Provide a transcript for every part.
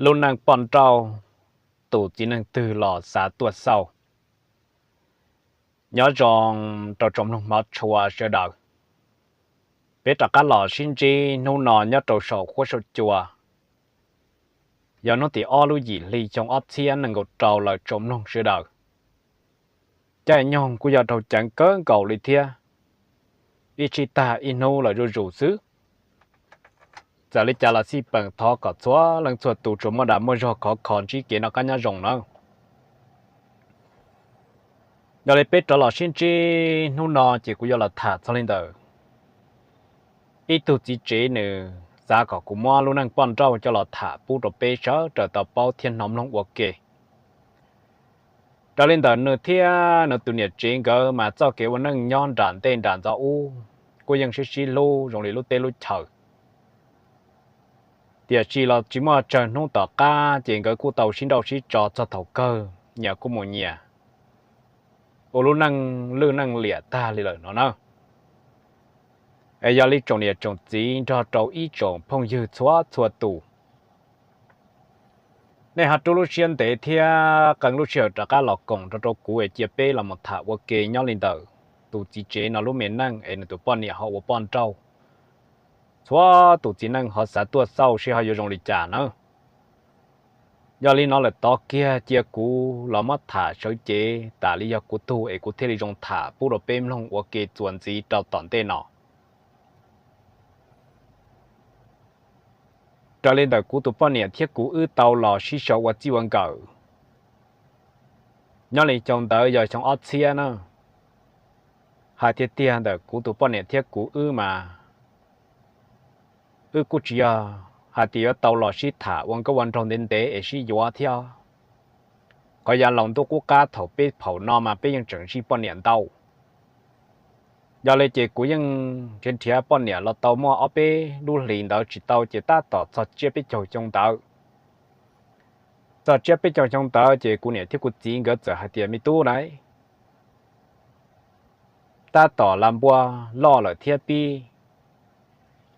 Lub neej poj nrauj, tus txiv neej twg los xav tuaj xauj. Nyob zoo rau tsoom mloog hmov tshua sawv daws. Peb rov qab los sib ntsib hnub no nyob rau saum huab saum cua, yog hnub tim ob lub yim hli xyoo ob txhiab nees nkaum rau lawm tsoom mloog sawv daws. Caij nyoog kuj yog raug ceev kawg nkaus li thiab, ib tsig tag ib hnub lawm zuj zus xwb. Txawm li cas los xij peem thov kom txhua leej txhua tus tsuas muaj dag muaj zog khov kho ntsib kev noj qab nyob zoo nawb. Yog li peb rov los sib ntsib hnub no ces kuv yuav los tham txog li ntawm ib tug txiv tsev nws xav kom kuv muab lub neej poj nrauj coj los tham pub rau peb sawv daws tau paub thiab hnov mloog ua ke. Raws li ntawm nws thiab nws tus niam tsev nkawd mas txoj kev ua neej nyob nram ntej nram ntxov ub kuj yeej sib sib hlub zoo li lub teb lub chaw. Tiam sis los tsis muaj tsawg hnub tom qab ces nkawd kuj tau sib nrauj sib tso txog thaum kawg nyias kuj mus nyias ua lub neej lwj neej liam tag li lawm no na. Es yog li tsoom niam tsoom txiv nrog rau ib tsoom phooj ywg txhua txhua tus, nej ho rub lub siab ntev thiab qee lub sij hawm rov qab los koom rau rau kuv es cia peb los mus tham ua ke nyob li ntawm tus txiv tsev no lub me neej es nws tus poj niam ho ua poj nrauj. Txhua tus txiv neej ho xav tuaj xauj seb ho yuav zoo li cas nawb. Yog li no lawm tod kiag cia kuv los muab tham sawv cev tas li yog kuv tug es kuv thiaj li zoo tham pub rau peb mloog ua ke txuas ntxiv rau tom ntej no. Raws li ntawm kuv tus poj niam thiab kuv wb tau los sib sau ua txij ua nkawm nyob li xyoo ntawd yog xyoo ob txhiab na. Hais tiag tiag ntawm kuv tus poj niam thiab kuv wb mas wb kuj tsis yog hais tias yuav tau los sib tham ua nkauj ua nraug ntev ntev es sib yuav thiab. Qhov yav laus ntuj qub qab thaum peb phaum no mas peb yeej tseem zij poj niam ntau. Yog li ces kuv yeej nrhiav nrhiav poj niam los tau muaj ob peb lub hlis ntawd tsis tau ces tab tom txog tsiab peb caug xyoo ntawd. Txog tsiab peb caug xyoo ntawd ces kuv niam thiab kuv txiv nkawd txawm hais tias me tub na, tab tom la npua loj lawm thiab pib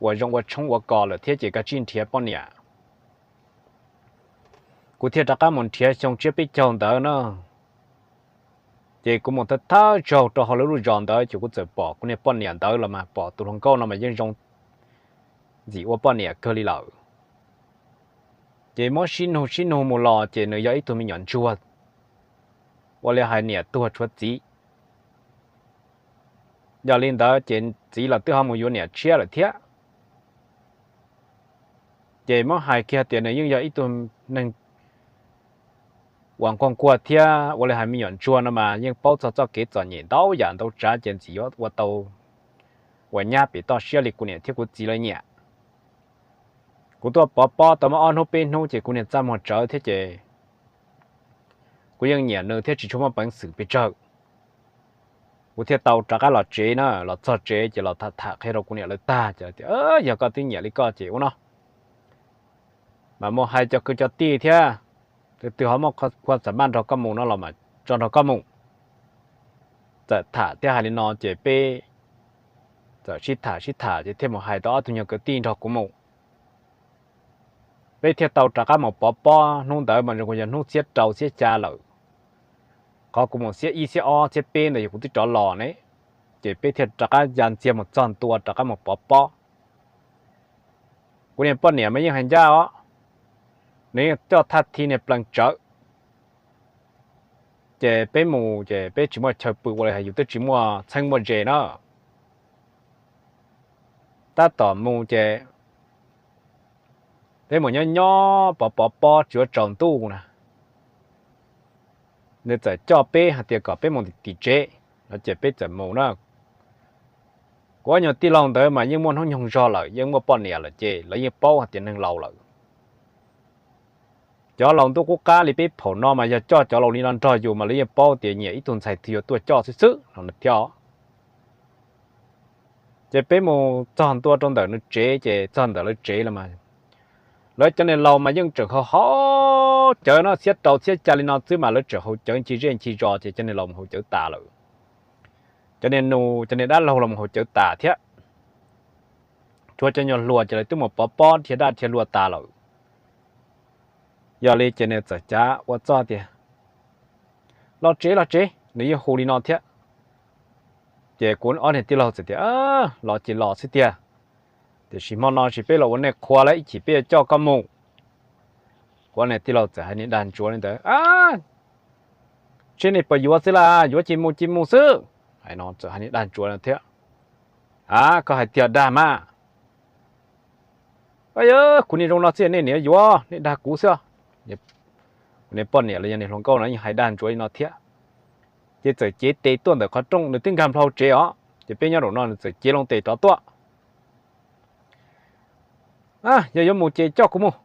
ua zoo ua tshoob ua kos lawm thiab ces koj tsij nrhiav poj niam. Kuv thiaj rov qab mus nrhiav xyoo tsiab peb caug ntawd na. Ces kuv mus thawj thawj zaug rau hauv lub lub zos ntawd ces kuv txawm pom kuv niag poj niam ntawd los mas pom tus hluas nkauj no mas yeej zoo ntxim ua poj niam kawg li lawm. Ces muab sib nug sib nug mus los ces nws yog ib tug me nyuam ntsuag, ua li hais niam tuag tshuav txiv. Yog li ntawd ces txiv los twb ho mus yuav niam tshiab lawm thiab. Ces muab hais kiag tias nws yeej yog ib tug neeg uas nquag nquag thiab ua li hais me nyuam ntsuag no mas yeej paub txog txoj kev txom nyem ntau yam ntau tsav ces ntxim yuav ua tau uas nyab pem toj siab li kuv niam thiab kuv txiv lawv nyiam. Kuv tuaj pov pob tau muaj ob hnub peb hnub ces kuv niag txaj muag tsawv thiab ces kuv yeej nyiam nws thiab tsis tshua muaj peev xwm pes tsawg. Kuv thiaj tau rov qab los tsev na, los txog tsev ces los tham tham qhia rau kuv niam lawv tag ces tias, yog koj twb nyiam li koj ces ua no, mas mus hais cov kwv cov tij thiab, tus twg ho muaj khuab xam maj nrog koj mus no los mas tso nrog koj mus. Txawm tham thiab hais li no ces peb txawm sib tham sib tham ces thiaj mus hais tau ob tug nyuag kwv tij nrog kuv mus. Peb thiaj tau rov qab mus pov pob, hnub ntawd mas zoo yog hnub xiab rau xiab xya lawm. Qhov kuv mus xiab ib xiab ob xiab peb ntawd yog kuv twb rov los ne, ces peb thiaj rov qab ya ntxiag mus txog ntua rov qab mus pov pob. Kuv niag poj niam mas yeej hais ncaj os, nws yeej coj thaj thi niag plees tsawv. Ces peb mus ces peb tsis muaj chaw pw ua li hais yus twb tsis muaj txheeb muaj ze na. Tab tom mus ces peb mus nyob nyob pov pov pob tsis ua tsaus ntuj na, nws txawm coj peb hais tias kom peb mus tim tsev no ces peb txawm mus na. Kuv ob nyuag tij laug ntawd mas yeej muaj hnub nyoog zog lawm, yeej muaj poj niam lawm ces lawv yeej paub hais tias neeg laus lawm. Cov laus ntuj qub qab li peb phaum no mas yog coj cov laus li no nrog yus mas lawv yeej paub tias nyiam ib tug ntxhais twg yuav tuaj coj xwb xwb no thiab. Ces peb mus txog ntua rau ntawm nws tsev ces txog ntawm lawv tsev los mas lawv cov niag laus mas yeej tseem haus haus cawv no, xiab rau xiab xya li no xwb mas lawv tseem haus cawv nchi zej nchi zos ces cov niag laus mus haus cawv tas lawm. Cov niag nus cov niag dab laug los mus haus cawv tas thiab. Tshuav cov nyuag hluas ces lawv twb mus pov pob dhia dab dhia luag tas lawm. Yog li ces nws txawm cav ua txuj tias, los tsev los tsev, nws yeej hu li no thiab. Ces kuv ob niag tij laug txawm tias, los ces los xwb tiag, tiam sis hmo no tsis peb los ua nej qhua lawm, ib chim peb yuav coj koj mus. Kuv ob niag tij laug txawm hais niag dag ntsuav li ntawd, tsis nej puas yuav xwb las, yuav ces mus ces mus xwb. Hais no txawm hais niag dag ntsuav thiab, a koj hais tiag dag mas. Yog kuv niag zoo no xwb nej niam yuav, nej dag kuv xwb. Niag poj niam los yog niag hluas nkauj no yeej hais dag ntsuav li no thiab. Ces txawm cev tes tuaj ntawm qhov rooj, nws twb nkag plho tsev os, ces peb nyob rau no nws txawm cev loo tes rov tuaj. Yog yuav mus ces coj kuv mus,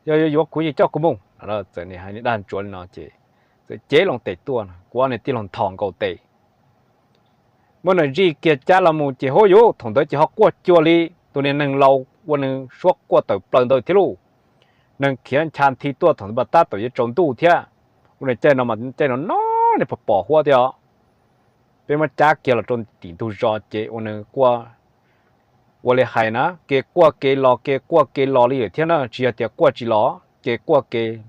yog yuav yuav kuv ces coj kuv mus. Txawm niag hais niag dag ntsuav li no ces txawm cev loo tes tuaj, kuv ob niag tij laug nthos nkaus tes. Muab nws zij kiag cab los mus ces hub yuv, thaum ntawd ces ho quaj cuag li tus niag neeg laus ua nws suab quaj tawm plaws ntawd thiab lauj. Neeg khiav ncha nthi tuaj thaum ntawd mas tab tom yuav tsaus ntuj thiab. Ua nws caij no mas caij no no, nej puas pom huab thiab os. Peb muab cab kiag los rau tim ntug zos ces ua nws quaj ua li hais na, kev quaj kev los, kev quaj kev los li lawm thiab na, tsis yog tias quaj tsis los, kev quaj kev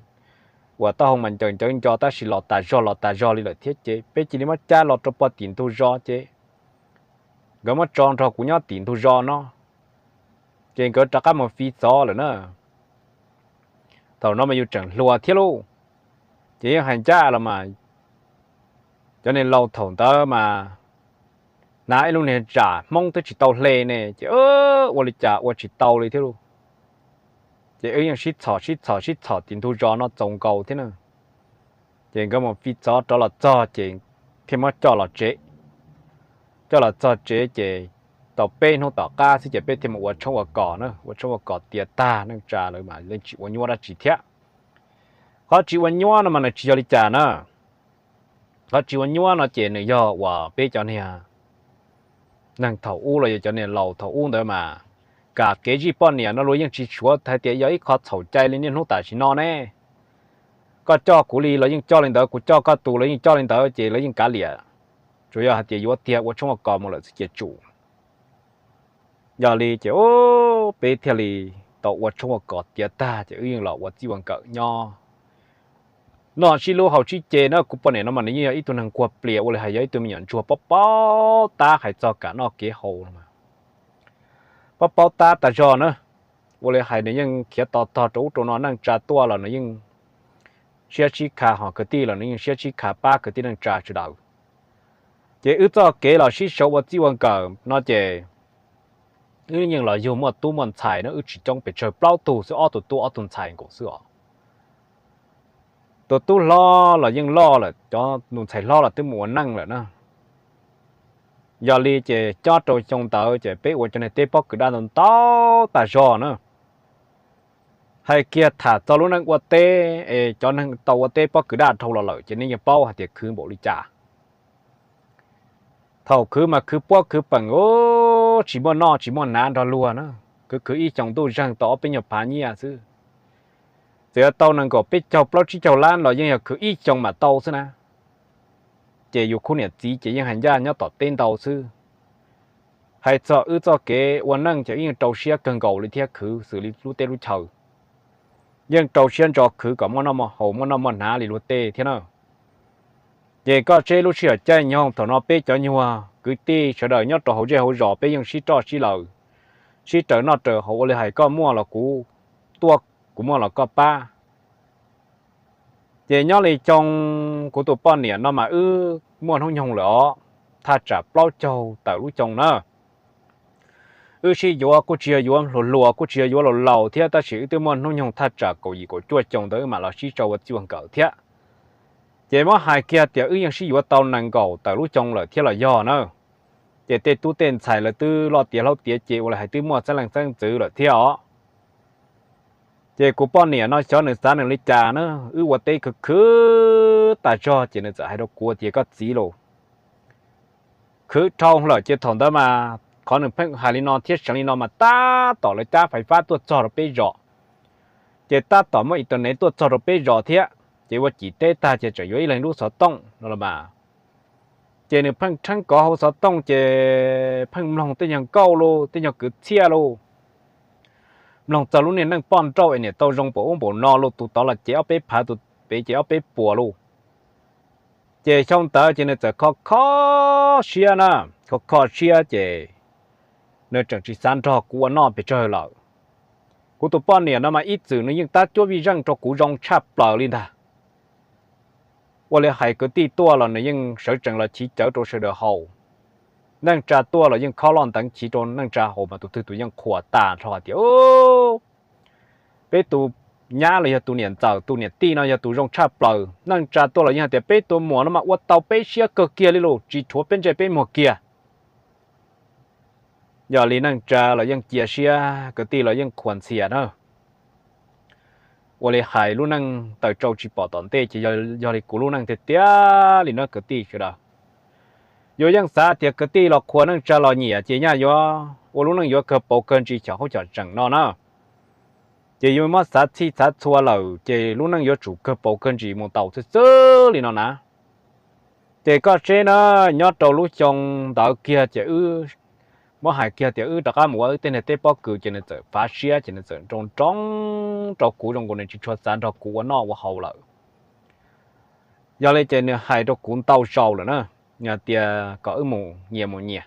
uas taub hau mas ncaws ncawv nco tab sis los tas zog los tas zog li lawm thiab ces peb cia li muab cab los rau pog tim ntug zos ces nkawd muab tso nrog kuv nyob tim ntug zos no, ces nkawd rov qab mus fiv txov lawm na. Thaum no mas yus tseem hluas thiab lauj, ces yeej hais ncaj los mas, cov niag laus thaum ntawd mas hnav ib lub niag tsam Hmoob twb tsis tau hle ne ces ua li cas ua tsis tau li thiab lauj. Ces wb yeej sib txhom sib txhom sib txhom tim ntug zos no txaus nkaus thiab na. Ces nkawd mus fiv txov rov los txog ces thiaj muab coj los tsev. Coj los txog tsev ces tau peb hnub tom qab xwb ces peb thiaj mus ua tshoob ua kos na, ua tshoob ua kos tiav tag neej tsa lawm mas yeej tsis ua nyuaj dab tsi thiab. Qhov tsis ua nyuaj no mas nws tsis yog li cas na. Qhov tsis ua nyuaj no ces nws yog uas peb cov niag neeg thaum ub los yog cov niag laus thaum ub ntawd mas kam kev zij poj niam no luag yeej tsis suav hais tias yog ib qho txhaum cai li niaj hnub tam sim no ne. Koj coj kuv li los yeej coj li ntawd, kuv coj koj tus los yeej coj li ntawd ces lawv yeej kav liam. Tsuas yog hais tias yuav tiag ua tshoob ua kos mus lawm xwb ces tsum. Yog li ces peb thiaj li tau ua tshoob ua kos tiav tag ces wb yeej los ua txij ua nkawm nyob, noj sib hlub haus sib ce na. Kuv poj niam no mas nws yeej yog ib tug neeg nquag plias ua li hais yog ib tug me nyuam ntsuag paub paub tab hais txog kam noj kev haus no. Paub paub tab tas zog na, ua li hais nws yeej khiav to tog rau ub rau no neej tsa tuaj los nws yeej siab sib kha, ho kwv tij los nws yeej siab sib kha pab kwv tij neej tsa sawv daws. Ces wb txoj kev los sib sau ua txij ua nkawm no ces wb yeej los yug muaj tub muaj ntxhais na, wb tsis coob pes tsawg plaub tug xwb, ob tug tub ob tug ntxhais nkaus xwb os. Tus tub hlob los yeej loj lawm, cov tus ntxhais hlob los twb mus ua neej lawm na. Yog li ces cob rau xyoo ntawd ces peb ua cov niag teb pob kws daj ntau ntau tas zog na. Hais kiag tham txog lub neej ua teb es cov neeg tau ua teb pob kws daj dhau los lawm ces nej yeej paub hais tias khwv npaum li cas. Thaum khwv mas khwv puab khwv peem, tsis muaj noj tsis muaj hnav nrog luag na, khwv khwv ib xyoos ntuj zeeg tau ob peb nyuag phav nyiaj xwb. Txawm yuav tau nees nkaum peb caug plaub tsib caug lab los yeej yog khwv ib xyoos mam tau xwb na. Ces yus khub niam txiv ces yeej hais ncaj nyob tom teb ntau xwb. Hais txog wb txoj kev ua neej ces wb yeej rau siab kawg nkaus li thiab, khwv xws li lub teb lub chaw. Yeej rau siab ntso khwv kom muaj noj muaj haus muaj noj muaj hnav li luag tej thiab na. Ces koj tseb lub sij hawm caij nyoog thaum no peb cov nyuag kwv tij sawv daws nyob rau hauv zej hauv zos peb yeej sib roj sib laws, sib raws noj raws haus ua li hais koj muaj los kuv tuaj, kuv muaj los koj pab. Ces nyob li xyoo kuv tus poj niam no mas wb muaj hnub nyoog lawm os, thaj tsam plaub caug tawm lub xyoo na. Wb sib yuav kuj tsis yog yuav hluas hluas kuj tsis yog yuav laus laus thiab, tab sis wb twb muaj hnub nyoog thaj tsam kaum yim kaum cuaj xyoo ntawd wb mam los sib sau ua txij ua nkawm thiab. Ces muab hais kiag tias wb yeej sib yuav tau nees nkaum tawm lub xyoo lawm thiab los yog na. Ces tej tub tej ntxhais lawv twb loj tiav hlob tiav ces ua li hais twb muaj xeeb leej xeeb ntxwv lawm thiab os. Ces kuv poj niam no xyov nws xav nws li cas na, wb ua teb khwv khwv tas zog ces nws txawm hais rau kuv tias koj txiv lauj, khwv dhau lawm ces thaum ntawd mas qhov nws pheej hais li no thiab seev li no mas tab tom lawv cab fais fab tuaj txog rau peb zos, ces tab tom muaj internet tuaj txog rau peb zos thiab, ces ua cim teb tag ces tseem yuav ib leeg lub xov tooj no los mas. Ces nws pheej rheeb kov hauv xov tooj ces pheej mloog tej nyuag nkauj lauj, tej nyuag kwv txhiaj lauj, mloog txog lub niag neej poj nrauj es niam tau zoo npaum ub npaum no lauj, tus tod los cev ob peb phav, tus pem cev ob peb puas lauj. Ces xyoo ntawd ces nws txawm kho kho siab na, kho kho siab ces nws tseem tsis xav nrog kuv ua noj pes tsawg lawm. Kuv tus poj niam no mas ib txwm nws yeej tab cuab vij zeej rau kuv zoo tshaj plaws li ntag. Ua li hais kwv tij tuaj los nws yeej sawv tsees los chiv cawv rau sawv daws haus. Neej tsa tuaj los yeej khob loj nteev chiv rau neej tsa haus mas tus twg tus yeej qhuas tas nrho hais tias, peb tus nyab los yog tus niam ntxawm tus niam tij no yog tus zoo tshaj plaws. Neej tsa tuaj los yeej hais tias peb tus muam no mas ua tau peb siab kawg kiag li lauj, tsis rhuav peb ntsej peb muag kiag. Yog li neej tsa los yeej cia siab, kwv tij los yeej qhuas ntxhias na. Ua li hais lub neej taws tsau tsis pom tom ntej ces yog li kuv lub neej tiag tiag li na kwv tij sawv daws. Yus yeej xav tias kwv tij los qhuas neej tsa los nyiam ces nyaj yuav ua lub neej yuav kawg paus kawg ntsis xyom huab xyom tseem no na. Ces yus muab xav txhij xav txhua lawm ces lub neej yuav tsum kawg paus kawg ntsis mus tau xwb xwb li no na. Ces koj seb na, nyob rau lub xyoo ntawd kiag ces wb muab hais kiag tias wb rov qab mus ua wb tej niag teb pob kws ces nws txawm fav siab ces nws txawm nroo nroo rau kuv zoo nkaus nws tsis tshua xav nrog kuv ua noj ua haus lawm. Yog li ces nws hais rau kuv ntau zaus lawm na, nws tias kom wb mus nyias mus nyias,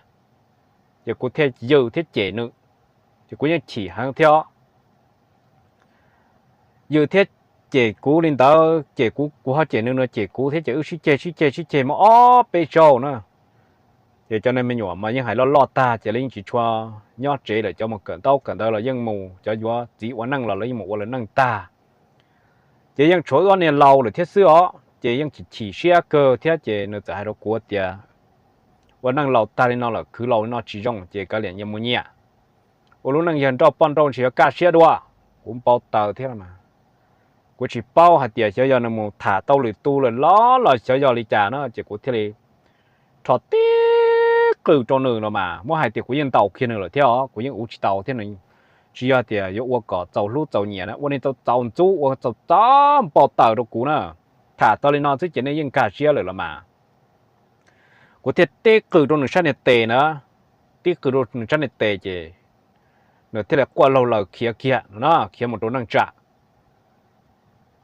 ces kuv thiaj ywm thiab cem nws, ces kuv yeej chim heev thiab os. Ywm thiab cem kuv li ntawd, cem kuv, kuv ho cem nws, nws cem kuv thiab ces wb sib ceg sib ceg sib ceg muaj ob peb zaug na. Ces cov niag me nyuam mas yeej hais loj loj tag ces lawv yeej tsis tshua nyob tsev lawm, cov mus kawm ntaub kawm ntawv los yeej mus, cov yuav txiv ua neej los lawv yeej mus ua lawv neej tag. Ces yeej tshuav wb ob niag laus lawm thiab xwb os, ces yeej chim chim siab kawg thiab ces nws txawm hais rau kuv tias ua neej laus tag li no lawm khwv laus li no tsis zoo ces kav liam nyias mus nyias. Ua lub neej yawg nrauj poj nrauj ntshe yuav kaj siab dua. Kuv npau taws thiab mas kuv tsis paub hais tias xyov yog nws mus tham tau lwm tus lawm los los xyov yog li cas na, ces kuv thiaj li rho tib qws rau nws los mas muab hais tias kuv yeej ntaus kiag nws lawm thiab os, kuv yeej uv tsis tau thiab. Tsis yog tias yuav ua kom txaus hlub txaus nyiam na, ua niag txaus txaus ntxub ua txaus txaus npau taws rau kuv na. Tham tau li no xwb ces nej yeej kaj siab lawm los mas. Kuv thiaj tib qws rau nws sab niag tes na, tib qws rau nws sab niag tes ces nws thiaj li quaj laug laws khiav kiag no, khiav mus rau neej tsa.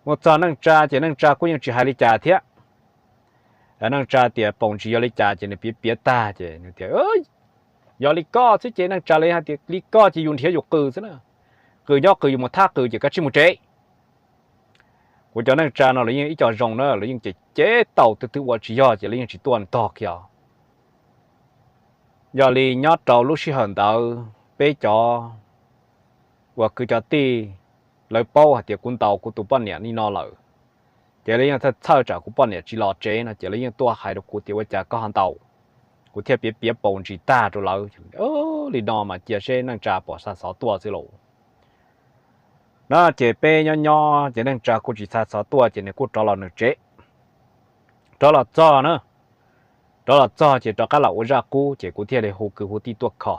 Mus txog neej tsa ces neej tsa kuj yeej tsis hais li cas thiab. Neej tsa tias paus ntsis yog li cas ces nws piav piav tag ces nws tias yog li koj xwb ces neej tsa li hais tias li koj ces yus nrhiav yus qws xwb na. Qws nyob qws yus mus thab qws ces kav tsij mus tsev. Kuv cov neej tsa no lawv yeej ib co zoo na, lawv yeej cem cev tau, twb twb ua tsis yog ces lawv yeej tsis tuaj ntog kiag. Yog li nyob rau lub sij hawm ntawd peb cov uas kwv cov tij lawv paub hais tias kuv ntaus kuv tus poj niam li no lawm, ces lawv yeej txhawj txhawj tsam kuv poj niam tsis los tsev no ces lawv yeej tuaj hais rau kuv tias ua cas koj ho ntaus. Kuv thiaj piav piav paus ntsis tag rau lawv, li no mas cia seb neej tsa puas xa xov tuaj xwb lauj. No ces peb nyob nyob ces neej tsa kuj tsis xa xov tuaj ces nws kuj rov los nws tsev. Rov los txog na, rov los txog ces rov qab los ua zaj qub ces kuv thiaj li hu kwv hu tij tuaj kho.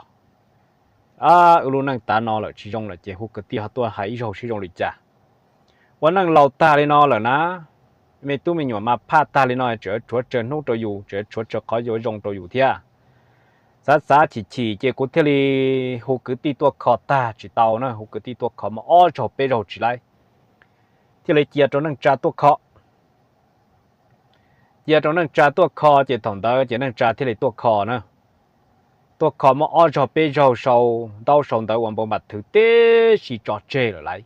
Wb lub neej tav no lawm tsis zoo lawm ces hu kwv tij ho tuaj hais ib zaug seb zoo li cas. Ua neej laus tag li no lawm na, me tub me nyuam mas phaj tag li no tseem tshuav tsawg hnub rau yus, tseem tshuav tsawg qhov yuav zoo rau yus thiab. Xav xav chim chim ces kuv thiaj li hu kwv tij tuaj kho tag tsis tau na, hu kwv tij tuaj kho muaj ob zaug peb zaug tsis laib, thiaj li cia rau neej tsa tuaj kho. Cia rau neej tsa tuaj kho ces thaum ntawd ces neej tsa thiaj li tuaj kho na. Tuaj kho muaj ob zaug peb zaug sau ntaub sau ntawv ua npau npam thwv tib si tso tseg lawm lauj.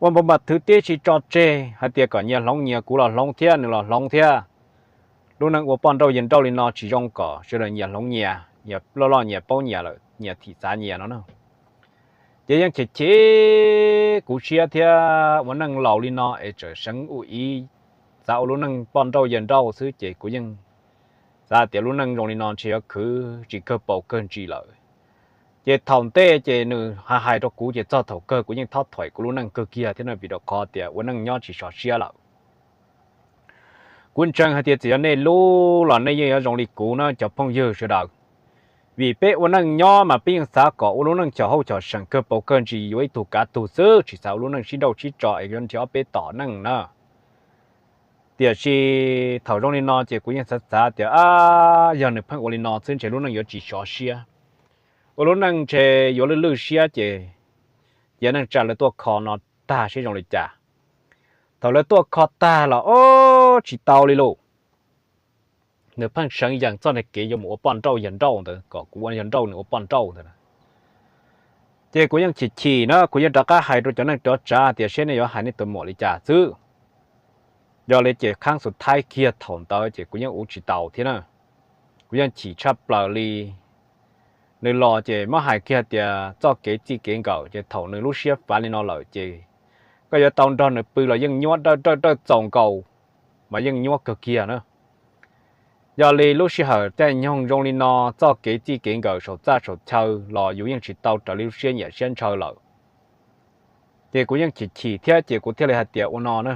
Ua npau npam thwv tib si tso tseg hais tias kom nyias hloov nyias, kuv los hloov thiab nws los hloov thiab. Lub neej ua poj nrauj yawg nrauj li no tsis zoo kom sawv daws nyias hloov nyias, nyias loj loj nyias paub nyias lawm nyias thim txav nyias no na. Ces yeej chim chim kuv siab thiab, ua neej laus li no es tseem seev ua ib, xav ua lub neej poj nrauj yawg nrauj xwb ces kuv yeej xav tias lub neej zoo li no ntshe yuav khwv tsis kawg paus kawg ntsis lawm. Ces thaum ntej ces nws hais hais rau kuv ces txog thaum kawg kuv yeej thob thuam kuv lub neej kawg kiag thiab no vim rau qhov tias ua neej nyob tsis sov siab lawm. Kuv ntseeg hais tias txawm yog nej lub los nej yeej yuav zoo li kuv na cov phooj ywg sawv daws. Vim peb ua neej nyob mas peb yeej xav kom ua lub neej chom hauj chom seem kawg paus kawg ntsis yuav ib tug kav tug xwb, tsis xav ua lub neej sib nrauj sib tso es yuav nrhiav ob peb tom neej na. Tiam sis thaum zoo li no ces kuv yeej xav xav tias, ab, yog nws pheej ua li no xwb ntshe lub neej yuav tsis sov siab. Ua lub neej ntshe yuav lwj lwj siab ces yog neej tsa lawv tuaj kho no tag seb zoo li cas. Thaum lawv tuaj kho tag los ob tsis tau li lauj, nws pheej seev yees txoj niag kev yuav mus ua poj nrauj yawg nrauj ntawd kom kuv ua yawg nrauj nws ua poj nrauj ntawd. Ces kuv yeej chim chim na, kuv yeej rov qab hais rau cov neej rov tsav tias seb nej yuav hais nej tus muam li cas xwb. Yog li ces kheev xus thaib kiag thaum ntawd ces kuv yeej ua tsis tau thiab na. Kuv yeej chim tshaj plaws li. Nws los ces muab hais kiag tias txoj kev txij kev nkawm ces thaum nws lub siab fav li no lawm ces koj yuav tau nrog nws pw los yeej nyuab dawj dawj dawj txaus nkaus, mas yeej nyuab kawg kiag na. Yog li lub sij hawm caij nyoog zoo li no txoj kev txij kev nkawm saum txaj saum chaw los yus yeej tsis tau raws li lub siab nyiam siab ntshaw lawm. Ces kuv yeej chim chim thiab ces kuv thiaj li hais tias ua no na,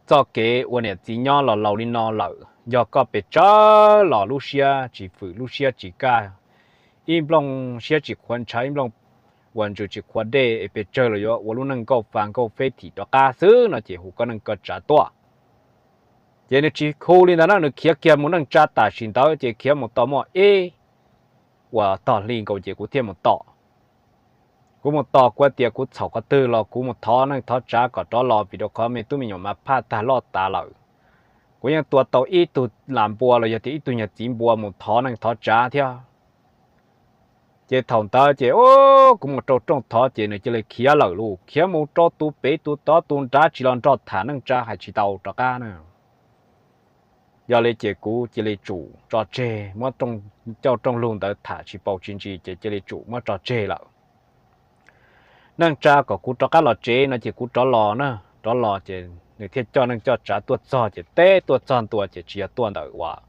txoj kev ua niam txiv nyob los laus li no lawm, yog koj pes tsawg los lub siab tsis fwm lub siab tsis kaj, ib nplooj siab tsis qhuav ntshav ib nplooj uas ntsws tsis qhuav dej es pes tsawg los yuav ua lub neej nkauj fa nkauj feb thim rov qab xwb no ces hu koj neej koj tsav tuaj. Ces nws tsis hu li ntawd na, nws khiav kiag mus neej tsa tam sim ntawd ces khiav mus tau muaj ib uas tog hli nkaus ces kuv thiaj mus tos. Kuv mus tos kuv tias kuv txhaum qhov twg los kuv mus thov neej thov tsav kom rov los vim rau qhov me tub me nyuam mas phaj tag loj tas lawm. Kuv yeej tua tau ib tug lam npua los yog tias ib tug nyuag txiv npua mus thov neej thov tsav thiab. Ces thaum ntawd ces kuv mus rau rooj thov ces nws cia li khiav lawm lauj, khiav mus rau tus pem tus tod tus nrad tsis los nrog tham neej tsa hais tsis tau rov qab na. Yog li ces kuv cia li tsum tso tseg, muab coj rooj lug ntawd tham tsis paus tsis ntsis ces cia li tsum muab tso tseg lawm. Neej tsa kom kuv rov qab los tsev no ces kuv rov los na, rov los ces nws thiaj coj neej coj tsav tuaj txog ces teb tuaj txog ntua ces tsis yog tuaj ntawm uas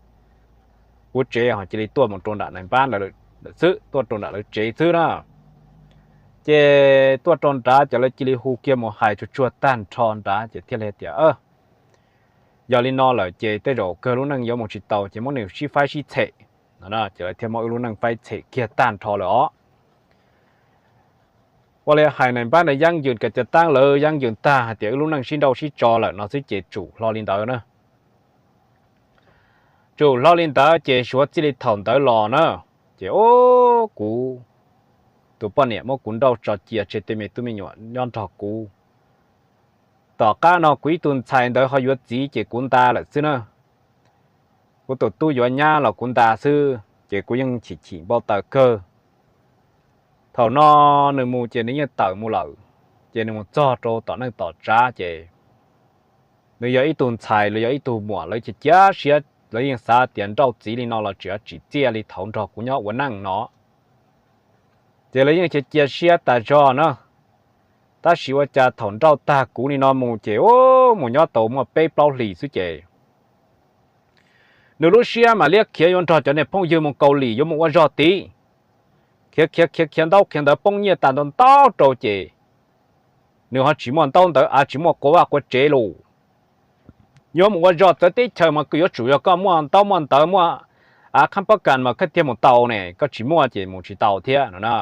kuv tsev ho cia li tuaj mus rau nram nais npab ntawd xwb, tuaj rau nram lawv tsev xwb na. Ces tuaj rau nrad ces lawv cia li hu kiag mus hais tsuag tsuag tag nrho nrad ces thiaj li tias, yog li no lawm ces tej zaum kawg lub neej yuav mus tsis tau ces muab nws sib faib sib txhem no ces lawv thiaj muab wb lub neej faib txhem kiag tag nrho lawm os. Ua li hais nais npab ntawd yeeb yws kav cav taab lawv yeeb yws tag hais tias wb lub neej sib nrauj sib tso lawm no xwb ces tsum hlo li ntawd na. Tsum hlo li ntawd ces suav txij li thaum ntawd los na, ces o, kuv tus poj niam muab kuv nrauj tso cia tseg tej me tub me nyuam nyob nrog kuv. Tom qab no kuv ib tug ntxhais ntawd ho yuav txiv ces kuv nta lawm xwb na. Kuv tus tub yuav nyab los kuv nta xwb ces kuv yeej chim chim npau taws kawg. Thaum no nws mus ces nws yeej tawm mus lawm, ces nws mus txog rau tom neej tom tsav ces nws yog ib tug ntxhais los yog ib tug muam lawv cia cia siab, lawv yeej xav tias nrauj txiv li no los tseem tsim txiaj li thaum nrog kuv nyob ua neej no. Ces lawv yeej cia cia siab tas zog na. Tab sis ua cas thaum nrauj tag kuv li no mus ces mus nyob tau muaj peb plaub hlis xwb ces nws lub siab mam liab khiav yuav nrog cov niag phooj ywg mus Kaus Lim yuav mus ua zog tid. Khiav khiav khiav khiav ntaub khiav ntawv poob nyiaj tas ntau ntau rau ces nws ho tsis muaj ntaub ntawv av tsis muaj quav vaj quav tsev lus. Yuav mus ua zog txawv teb chaws mas koj yuav tsum yog koj muaj ntaub muaj ntawv muaj av qhab pab kas mas koj thiaj mus tau ne, koj tsis muaj ces mus tsis tau thiab no na.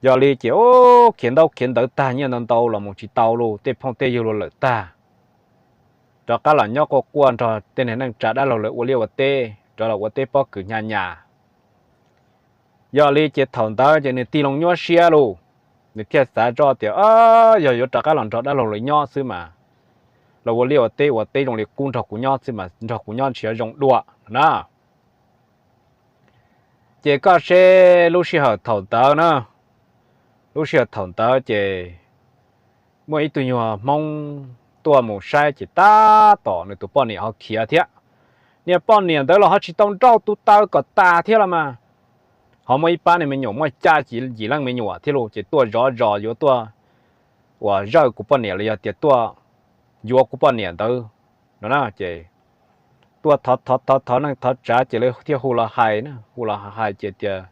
Yog li ces khiav ntaub khiav ntawv tag nyiaj ntau ntau los mus tsis tau lus, tej phooj tej ywg luag lawm tag, rov qab los nyob quaj quaj nrog tej niag neej tsa dab laug lawv ua liaj ua teb, rov los ua teb pob kws hnyav nyas. Yog li ces thaum ntawd ces nws tig loo nyuaj siab lus, nws thiaj xav zoj tias yog yuav rov qab los nrog dab laug lawv nyob xwb mas los ua liaj ua teb ua teb zoo li qub nrog kuv nyob xwb mas nrog kuv nyob ntshe zoo dua na. Ces koj seb lub sij hawm thaum ntawd na, lub sij hawm thaum ntawd ces muaj ib tug nyuag Hmoob tuaj mus saib ces tab tom nws tus poj niam ho khiav thiab. Niag poj niam ntawd los ho tsis tau nrauj tus taw kom tas thiab los mas, ho muaj ib pab niag me nyuam muaj caj yim leej me nyuam thiab lus ces tuaj zov zos yuav tuaj uas zawj kuv poj niam los yog tias tuaj yuav kuv poj niam ntawd no na. Ces tuaj thov thov thov thov neej thov tsav ces lawv thiaj hu los hais na, hu los hais ces tias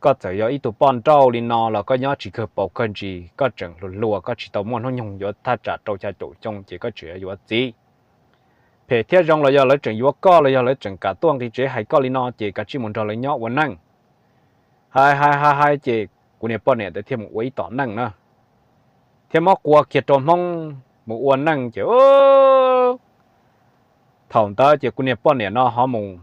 koj txawm yog ib tug poj nrauj li no los koj nyob tsis kawg paus kawg ntsis, koj tseem hluas hluas koj tsis tau muaj hnub nyoog yuav thaj tsam rau xya caum xyoo ces koj tseem yuav txiv. Phem thiab zoo los yog lawv tseem yuav koj los yog lawv tseem kam tuaj nqis tsev hais koj li no ces kav tsij mus nrog lawv nyob ua neej. Hais hais hais hais ces kuv niag poj niam ntawd thiaj mus ua ib tom neej na, thiab muab qua kiag rau Hmoob mus ua neej ces thaum ntawd ces kuv niag poj niam no ho mus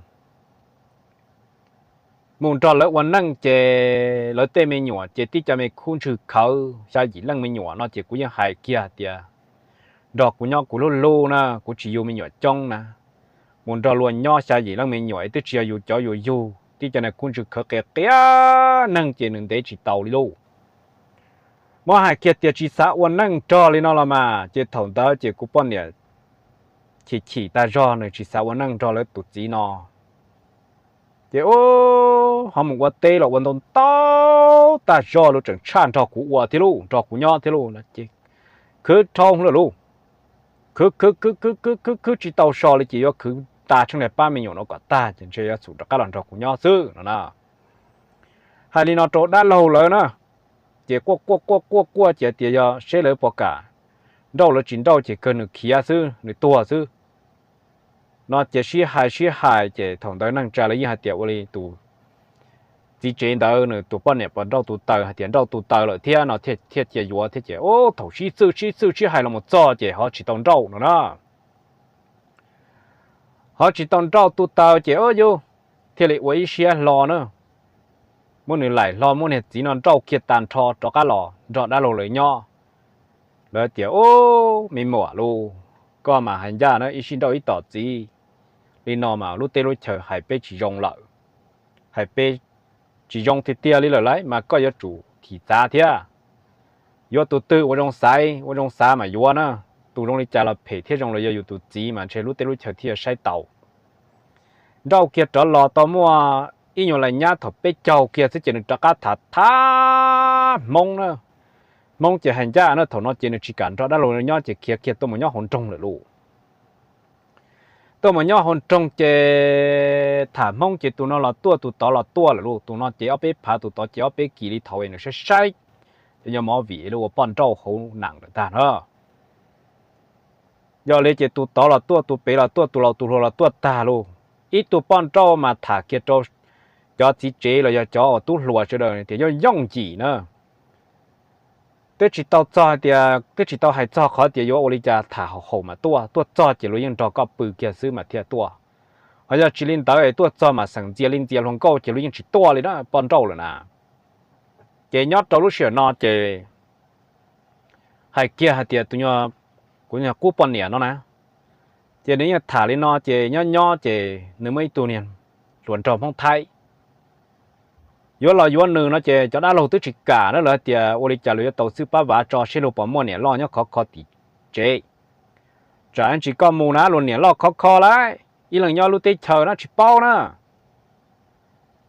mus nrog lawv ua neej ces lawv tej me nyuam ces tib co me khub ntswg khawv xya yim leej me nyuam no ces kuv yeej hais kiag tias nrog kuv nyob kuv hlub hlub na, kuv tsis yug me nyuam coob na. Mus nrog luag nyob xya yim leej me nyuam es twb tsis yog yus cov yus yug, tib co niag khub ntswg khawv qias qias neeg ces nws ntev tsis tau li lauj. Muab hais kiag tias tsis xav ua neej nrog li no los mas ces thaum ntawd ces kuv poj niam chim chim tag zog, nws tsis xav ua neej nrog lawv tus txiv no. Ces ho mus ua teb los ua ntau ntau tag zog, luag tseem tshaj nrog kuv ua thiab lauj, nrog kuv nyob thiab lauj no ces khwv dhau lawm lauj. Khwv khwv khwv khwv khwv khwv khwv tsis tau so li ces yuav khwv tas tsheej niag pab me nyuam no kom tag ces ntshe yuav tsum rov qab los nrog kuv nyob xwb no na. Hais li no rau dab laug lawv na, ces quaj quaj quaj quaj quaj ces tias yog seb lawv puas kam nrauj lawv tsis nrauj ces kawg nws khiav xwb, nws tuag xwb no ces sib hais sib hais ces thaum ntawd neej tsa lawv yeej hais tias ua li tus txiv tsev ntawd nws tus poj niam puas nrauj tus taws, hais tias nrauj tus taws lawm thiab no thiaj cia yuav thiab ces ub thaum sib txwj sib txwj sib hais los mus txog ces ho tsis tau nrauj no na. Ho tsis tau nrauj tus taws ces ub yus thiaj li ua ib siab hlo na, muab nws laim hlo muab niag txiv no nrauj kiag tag nrho rov qab los nrog dab laug lawv nyob. Lawv tias ub me muam lauj, koj mas hais ncaj na, ib sij nrauj ib tom txiv li no mas lub teb lub chaw hais peb tsis zoo lawm, hais peb tsis zoo tiag tiag li lawm lauj, mas koj yuav tsum thim txav thiab. Yuav tus twg ua zoo xaiv ua zoo xav mas yuav na, tus zoo li cas los phem thiab zoo los yog yus tus txiv mas ntshe lub teb lub chaw thiaj yuav saib tau. Nrauj kiag rov los tau muaj ib nyuag lais nyab thaum peb caug kiag xwb ces nws rov qab tham tham Hmoob na. Hmoob ces hais ncaj na, thaum no ces nws tsis kam nrog dab laug nyob ces khiav kiag tuaj mus nyob hauv nroog lawm lauj. Tuaj mus nyob hauv nroog ces tham Hmoob ces tus no los tuaj tus tod los tuaj lawm lauj, tus no ces ob peb phav tus tod ces ob peb kis li thaum nws saib saib cov nyuag movie li ua poj nrauj hauv neeg lawm tag na. Yog li ces tus tod los tuaj, tus pem los tuaj, tus laus tus hluas los tuaj tag lauj. Ib tug poj nrauj mas tham kiag rau cov txiv tsev los yog cov uas tub hluas sawv daws tias yooj yooj yim na. Twb tsis tau txog hais tias, twb tsis tau hais txog qhov tias yuav ua li cas tham haum haum mas tuaj, tuaj txog ces luag yeej nrog koj pw kiag xwb mas thiaj tuaj. Ho yog tsis li ntawd es tuaj txog mas xeem ntxias li ntxias hluas nkauj ces luag yeej tsis tuaj li na, poj nrauj lawm na. Ces nyob rau lub sij hawm no ces hais kiag hais tias tus nyuag, kuv nyuag qub poj niam no na, ces nws yeej tham li no ces nyob nyob ces nws muaj ib tug niag hluas nraug Hmoob Thaib yuav los yuav nws no ces cov dab laug twb tsis kam na, lawv hais tias ua li cas lawv yuav tau xwb pab vav tso seb luag puas muaj niam loj nyob khov kho tim tsev. Tsam ib ntsis koj mus na luag niam loj khov kho lauj, ib leeg nyob lub teb chaws no tsis paub na.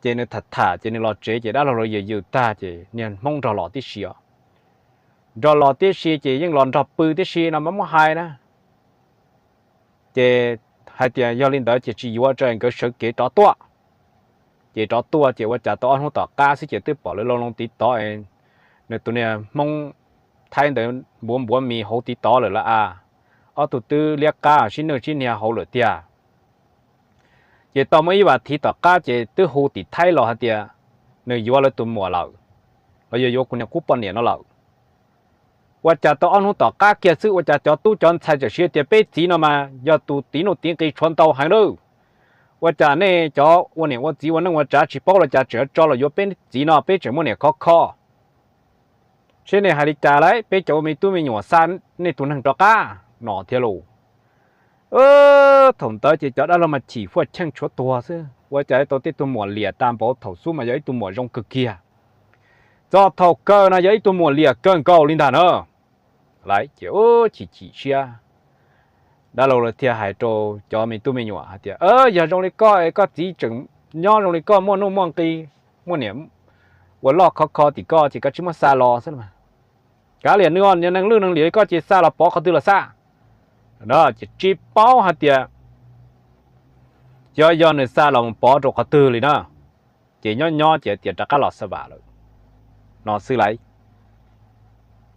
Ces nws tham tham ces nws los tsev ces dab laug los yws yws tag ces niag Hmoob nrog los tib si os. Nrog los tib si ces yeej los nrog pw tib si no mas muab hais na. Ces hais tias yog li ntawd ces tsis yuav tso nkawd sawv kev rov tuaj. Ces rov tuaj ces ua cas tau ob hnub tom qab xwb ces twb pom lawv loo loo tiv tov, nws tus niag Hmoob Thaib ntawd npuav npuav mis hauv tiv tov lawm lauj as. Ob tug twb liab qab sib nwj sib niag hauv lawm tiag. Ces tau muaj ib vas thiv tom qab ces twb hu tim Thaib los hais tias nws yuav lawv tus muam lawm, los yog yuav kuv niag qub poj niam no lawm. Ua cas tau ob hnub tom qab kiag xwb ua cas cov tub cov ntxhais txawm siv tias peb txiv no mas yog tus tiv nuj tiv nqi tshuav ntau heev lawm. Ua cas nej cov ua niam ua txiv ua neej ua tsav tsis paub los cas tseem tso los yuav peb txiv no, peb tseem muaj niam khov kho. Seb nej hais li cas lauj, peb cov ua me tub me nyuam xa nej tus neeg rov qab no thiab lauj. Thaum ntawd ces cov dab laug mas chim fuaj cheej tshuav tuag xwb, ua cas tau tej tug muam liam tag npaum thaum xub mas yog ib tug muam zoo kawg kiag. Txog thaum kawg no yog ib tug muam liam kawg nkaus li ntag na. Lawv ces chim chim siab, dab laug lawv thiaj hais rau cov me tub me nyuam hais tias, yog zoo li koj es koj txiv tseem nyob zoo li koj muaj nuj muaj nqi, muaj niam ua loj khov kho tim koj ces koj tsis muab xa los xwb mas. Kav liam nws, neeg lwj neeg liam li koj ces xa los pov qhov twg los xa. Ces tsis paub hais tias xyov yog nws xa los mus pov rau qhov twg li na. Ces nyob nyob ces tias rov qab los xa vam lawm no xwb lauj.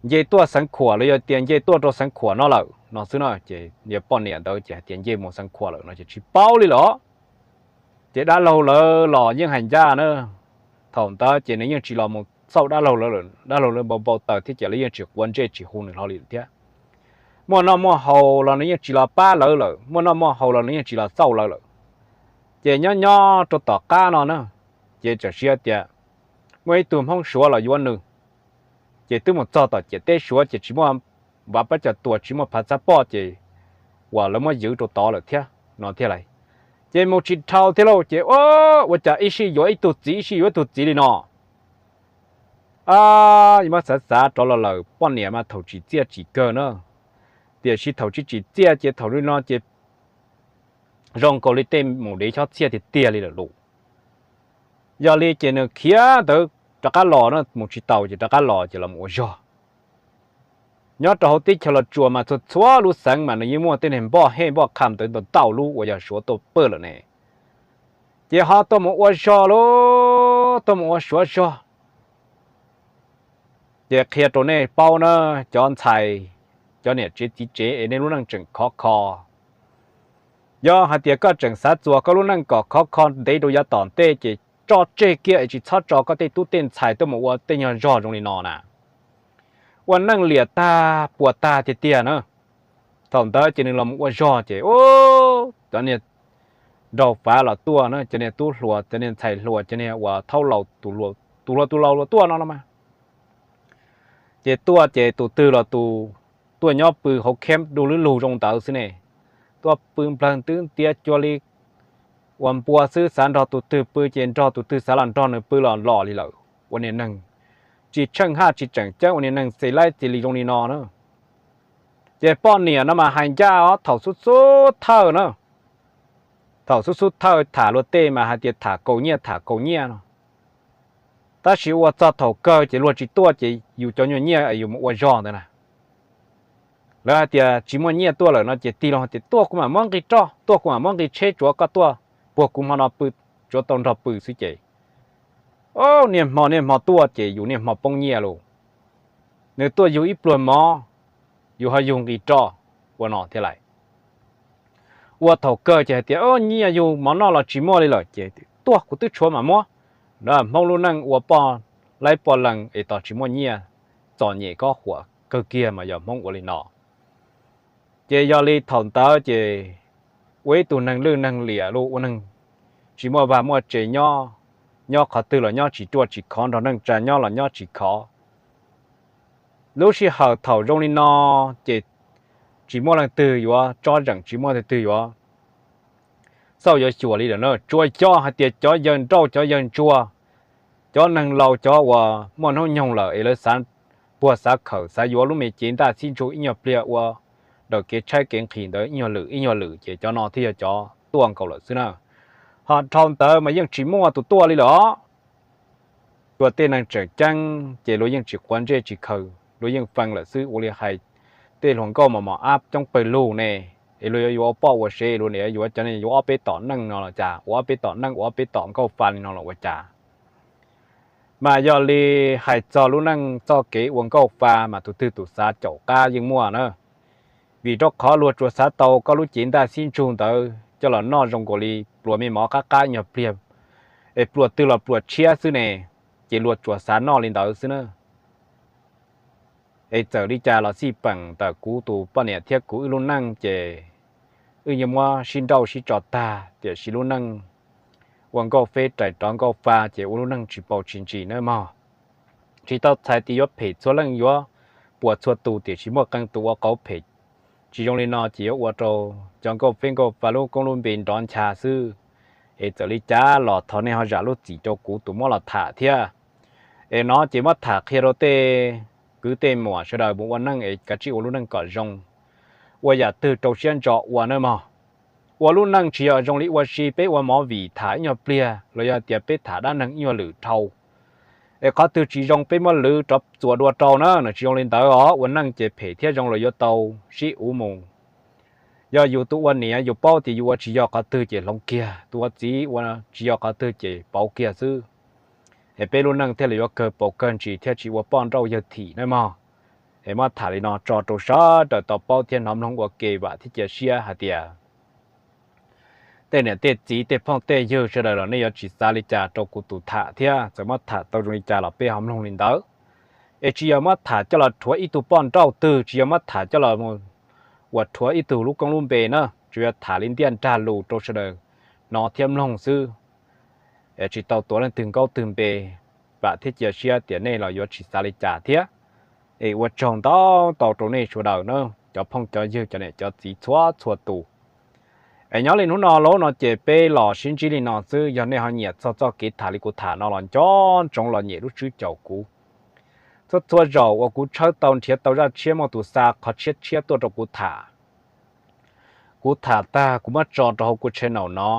Nce tuaj Xeev Khuam los yog tias nce tuaj rau Xeev Khuam no lawm no xwb no ces niag poj niam ntawd ces hais tias nce mus Xeev Khuam lawm no ces tsis paub li los. Ces dab laug lawv los yeej hais ncaj na, thaum ntawd ces nws yeej tsis los mus xauj dab laug lawv, dab laug lawv npau npau taws thiab ces lawv yeej tsis quav ntsej tsis hu nws hlo li thiab. Muaj noj muaj haus los nws yeej tsis los pab lawv lawm, muaj noj muaj haus los nws yeej tsis los xauj lawv lawm. Ces nyob nyob rau tom qab no na, Ces txawm siab tias muaj ib tug Hmoob Suav los yuav nws, ces twb mus txog tom ciam teb Suav ces tsis muaj vav pab cov tuas, tsis muaj phav txhab poj, ces uas lawv muab ywv rau tod lawm thiab no thiab lais. Ces mus tsis dhau thiab lauj, ces ua cas ib sij yuav ib tug txiv, ib sij yuav ib tug txiv li no. Muab xav xav rov los lawm, poj niam mas thaum tsim txiaj tsim kawg na, tiam sis thaum tsis tsim txiaj ces thaum li no ces zoo nkaus li tej mus dev xyob txhiaj tiag tiag li lawm lauj. Yog li ces nws khiav ntawd rov qab los na, mus tsis taus ces rov qab los ces los ua zog. Nyob rau hauv teb chaws Los Tsuas mas txhua txhua lub xeev mas nws yeej muaj tej niag npoj hej npoj qha ntawd ntau ntau lub uas yog Suav tuaj pawg lawm ne, ces ho tuaj mus ua zog lauj, tuaj mus ua Suav zog. Ces qhia rau nej paub na, cov ntxhais, cov niam tsev txiv tsev es nej lub neej tseem khov kho, yog hais tias koj tseem xav txuas koj lub neej kom khov kho ntev rau yav tom ntej ces tso tseg kiag es tsis txhob tso koj tej tub tej ntxhais tuaj mus ua tej nyuag zog zoo li no na. Ua neej liam tag puas tag tiag tiag na. Thaum ntawd ces nws los mus ua zog ces cov niag nraug fav los tuaj na, cov niag tub hluas, cov niag ntxhais hluas, cov niag uas thaub laus, tus hluas tus laus los tuaj no los mas. Ces tuaj ces tus twg los tus tuaj nyob pw hauv kheb du lub lug zoo ntawd xwb ne. Tuaj pw nplawg ntwb ntiav cuag li uas npua xwb, xav nrog tus twg pw ces nrog tus twg, xav los nrog nws pw los los li lawm. Ua niag neeg tsis tsheej haj tsis tseem ceeb, ua niag neeg xes laib xes li zoo li no na. Ces poj niam no mas hais ncaj os, thaum xub xub thawj na, thaum xub xub thawj tham luag tej mas hais tias tham kaus nyiaj tham kaus nyiaj no. Tab sis ua txog thaum kawg ces luag tsis tuaj ces yus cov nyuag nyiaj yus mus ua zog ntawd na. Lawv hais tias tsis muaj nyiaj tuaj lawm no ces tig loo hais tias tuaj kuv mam muab nqi roj, tuaj kuv mam muab nqi tsheb tsuav koj tuaj puag kuv hmo no pw, tsuav tau nrog pw xwb ces, o, niaj hmo niaj hmo tuaj ces yus niaj hmo poob nyiaj lauj. Nws tuaj yug ib pluag mov, yus ho yug nqi roj ua no thiab lais. Ua thaum kawg ces hais tias nyiaj yug mov noj los tsis muaj li lawm ces tuaj kuv twb tshuav mam muab. Hmoob lub neej ua poj laib poj leeg es tos tsis muaj nyiaj, txom nyem kob huam kawg kiag mas yog Hmoob ua li no. Ces yog li thaum ntawd ces ua ib tug neeg lwj neeg liam lauj, ua neeg tsis muaj vaj muaj tse nyob, nyob qhov twg los nyob tsis ruaj tsis khov, nrog neej tsa nyob los nyob tsis khov. Lub sij hawm thaum zoo li no ces tsis muaj leej twg yuav tsob zeem, tsis muaj leej twg yuav xauj yuav xyuas li lawm na. Tsuas yog hais tias cov yawg nrauj cov yawg ntsuag, cov neeg laus cov uas muaj hnub nyoog lawm es lawv xav puag xav khawm xav yuav lub me cev ntaj xib ntsug ib nyuag pliag ua daws kev tshaib kev nqhis ntawd ib nyuag lwm ib nyuag lwm ces cov no thiaj yog cov tuaj nkaus lawm xwb na. Ho dhau ntawd mas yeej tsis muaj tus tuaj li lawm os. Luag tej neeg tseem ceeb ces luag yeej tsis quav ntsej tsis khaws, luag yeej feej lawm xwb. Ua li hais tej hluas nkauj mos mos ab coob pawg lug ne, es luag yuav yuav ua poj ua sev, luag niaj yuav cov niag yuav ob peb tom neej no los cas, ua ob peb tom neej ua ob peb tom nkauj fa li no los ua cas. Mas yog li hais txog lub neej txoj kev ua nkauj fa mas tus twg tus xav caum qab yeej muaj na. Vim rau qhov luag tsuas xav tau koj lub cev ntaj xib ntsug ntawd coj los noj zoo nkaus li pluas me mov qab qab ib nyuag pliag, es pluas twg los pluas tshiab xwb ne, ces luag tsuas xav noj li ntawd xwb na. Es txawm li cas los xij peem ntawm kuv tus poj niam thiab kuv wb lub neej ces wb yeej muab sib nrauj sib tso tag, tiam sis lub neej ua nkauj feb rais rov nkauj fa ces ua lub neej tsis paus tsis ntsis nawb mog. Tsis tau txhais tias yuav phem txhua leej yuav puas txhua tus, tiam sis muaj qee tus ua qauv phem tsis zoo li no ces yuav ua rau cov nkauj feb nkauj fa lub koob lub npe nrov ncha xwb. Es txawm li cas los thov nej ho zam lub txim rau kuv tus muab los tham thiab. Es no ces muab tham qhia rau tej kwv tej muam sawv daws mus ua neej es kav tsij ua lub neej kom zoo, ua yam twg rau siab ntso ua nawb mog. Ua lub neej tsis yog zoo li ua si peb ua movie tham ib nyuag pliag los yog tias peb tham dab neeg ib nyuag lwm dhau, es qhov twg tsis zoo peb muab lwv rov txuas dua rau na, nws tsis zoo li ntawd os. Ua neej ces phem thiab zoo los yuav tau sib uv mus. Yog yus tus ua niam yus paub tias yus ua tsis yog qhov twg ces hloov kiag, tus ua txiv ua tsis yog qhov twg ces pauv kiag xwb. Es peb lub neej thiaj li yuav kawg paus kawg ntsis thiaj tsis ua poj nrauj yawg thim nawb mog. Es muab tham li no tso rau sawv daws tau paub thiab hnov mloog ua ke vam thiab cia siab hais tias tej niam tej txiv tej phooj tej ywg sawv daws los nej yuav tsis xav li cas rau kuv tus tham thiab. Txawm muab tham tau zoo li cas los peb ho mloog li ntawd. Es tsis yog muab tham coj los rhuav ib tug poj nrauj twg, tsis yog muab tham coj los mus uas rhuav ib tug lub koob lub npe na, tsuas yog tham li ntiaj nrag lus rau sawv daws hnov thiab mloog xwb. tsis tau tuav leej twg nkaub twg npe, vam thiab cia siab tias nej los yuav tsis xav li cas thiab. Es ua tsaug ntau ntau rau nej sawv daws na, cov phooj cov ywg cov niam cov txiv txhua txhua tus. Es nyob li hnub no lub no ces peb los sib ntsib li no xwb, yog nej ho nyiam txog txoj kev tham li kuv tham no los nco ntsoov los nyem lub tswb caum kuv. Txhua txhua zaus uas kuv tshawb tau nrhiav tau zaj tshiab muaj tus xa qhov tshiab tshiab tuaj rau kuv tham, kuv tham tag kuv muab tso rau hauv kuv channel no,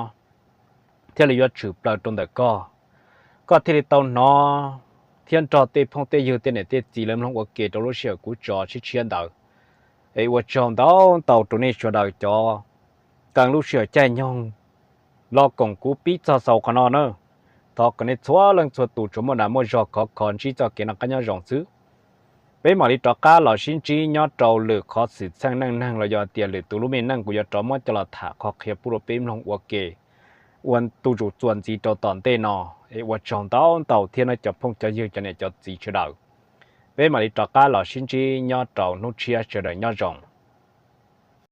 thiaj li yuav tshwm plaws rau ntawm koj, koj thiaj li tau hnov thiab nrog tej phooj tej ywg tej niam tej txiv lawv mloog ua ke rau lub sij hawm kuv tso tshiab tshiab ntawd. Es ua tsaug ntau ntau rau nej sawv daws cov qee lub sij hawm caij nyoog los koom kuv pib txog xaus qhov no na. Thov kom nej txhua leej txhua tus tsuas muaj dag muaj zog khov kho ntsib txoj kev noj qab nyob zoo xwb. Peb mam li rov qab los sib ntsib nyob rau lwm qhov xwm txheej neej neeg los yog tias lwm tus lub me neej kuv yuav rov muab coj los tham qhov qhia pub rau peb mloog ua ke ua ntu zus txuas ntxiv rau tom ntej no. Es ua tsaug ntau ntau thiab nawb cov phooj cov ywg cov niam cov txiv sawv daws. Peb mam li rov qab los sib ntsib nyob rau hnub tshiab, sawv daws nyob zoo.